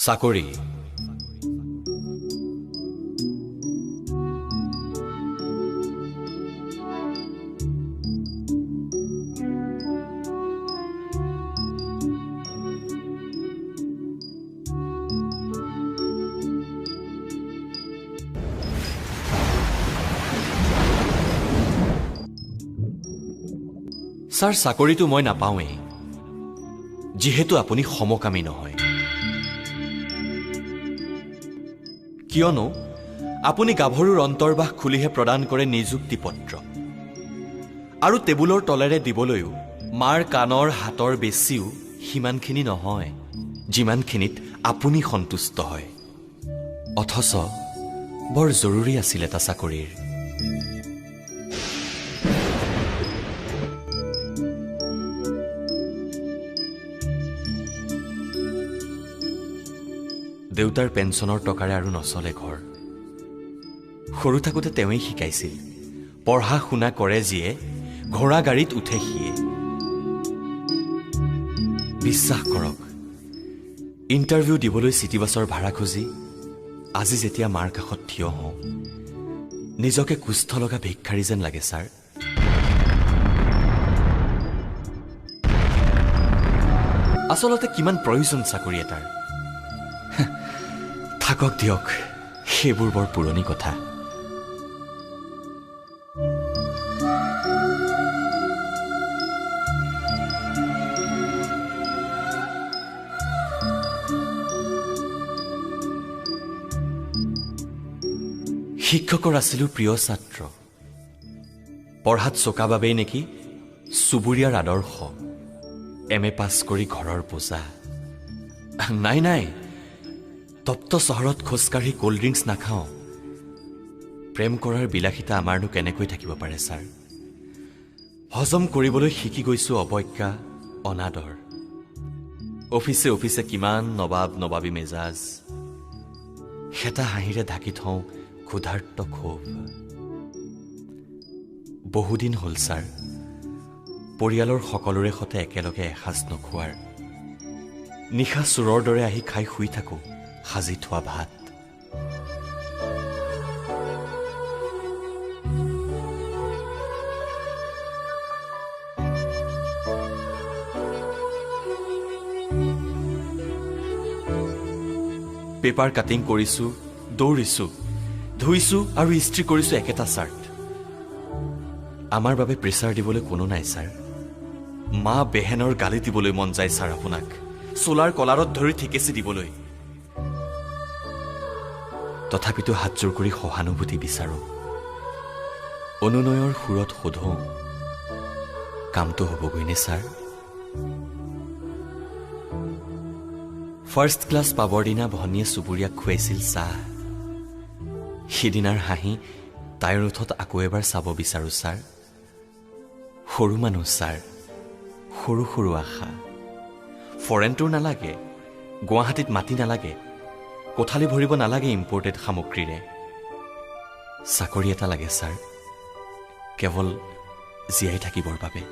চাকৰি ছাৰ, চাকৰিটো মই নাপাওঁৱেই, যিহেতু আপুনি সমকামী নহয়। কিয়নো আপুনি গাভৰুৰ অন্তৰ্বাস খুলিহে প্ৰদান কৰে নিযুক্তি পত্ৰ, আৰু টেবুলৰ তলেৰে দিবলৈও মাৰ কাণৰ হাতৰ বেছিও সিমানখিনি নহয় যিমানখিনিত আপুনি সন্তুষ্ট হয়। অথচ বৰ জৰুৰী আছিল এটা চাকৰিৰ। দেউতাৰ পেঞ্চনৰ টকাৰে আৰু নচলে ঘৰ। সৰু থাকোঁতে তেওঁৱেই শিকাইছিল, পঢ়া শুনা কৰে যিয়ে, ঘোঁৰা গাড়ীত উঠে সিয়ে। বিশ্বাস কৰক, ইণ্টাৰভিউ দিবলৈ চিটিবাছৰ ভাড়া খুজি আজি যেতিয়া মাৰ কাষত থিয় হওঁ, নিজকে কুষ্ঠ লগা ভিক্ষাৰী যেন লাগে ছাৰ। আচলতে কিমান প্ৰয়োজন চাকৰি এটাৰ। থাকক দিয়ক, সেইবোৰ বৰ পুৰণি কথা। শিক্ষকৰ আছিলোঁ প্ৰিয় ছাত্ৰ, পঢ়াত চোকা বাবেই নেকি চুবুৰীয়াৰ আদৰ্শ। এম.এ. পাছ কৰি ঘৰৰ বোজা। নাই নাই, তপ্ত চহৰত খোজকাঢ়ি ক'ল্ড ড্ৰিংকছ নাখাওঁ। প্ৰেম কৰাৰ বিলাসিতা আমাৰনো কেনেকৈ থাকিব পাৰে ছাৰ? হজম কৰিবলৈ শিকি গৈছোঁ অৱজ্ঞা, অনাদৰ। অফিচে অফিচে কিমান নবাব নবাবী মেজাজ, শেঁতা হাঁহিৰে ঢাকি থওঁ ক্ষুধাৰ্ত ক্ষোভ। বহুদিন হ'ল ছাৰ, পৰিয়ালৰ সকলোৰে সৈতে একেলগে এসাঁজ নোখোৱাৰ। নিশা চোৰৰ দৰে আহি খাই শুই থাকোঁ সাজি থোৱা ভাত। পেপাৰ কাটিং কৰিছোঁ, দৌৰিছোঁ, ধুইছোঁ আৰু ইস্ত্ৰি কৰিছোঁ একেটা চাৰ্ট। আমাৰ বাবে প্ৰেছাৰ দিবলৈ কোনো নাই ছাৰ। মা বেহেনৰ গালি দিবলৈ মন যায় ছাৰ আপোনাক, চোলাৰ কলাৰত ধৰি ঠেকেচি দিবলৈ। তথাপিতো হাতযোৰ কৰি সহানুভূতি বিচাৰোঁ, অনুনয়ৰ সুৰত সোধোঁ, কামটো হ'বগৈনে ছাৰ? ফাৰ্ষ্ট ক্লাছ পাবৰ দিনা ভনীয়ে চুবুৰীয়াক খুৱাইছিল চাহ। সিদিনাৰ হাঁহি তাইৰ ওঠত আকৌ এবাৰ চাব বিচাৰোঁ ছাৰ। সৰু মানুহ ছাৰ, সৰু সৰু আশা। ফৰেন টুৰ নালাগে, গুৱাহাটীত মাটি নালাগে, কোঠালি ভৰিব নালাগে ইম্পৰ্টেড সামগ্ৰীৰে। চাকৰি এটা লাগে ছাৰ, কেৱল জীয়াই থাকিবৰ বাবে।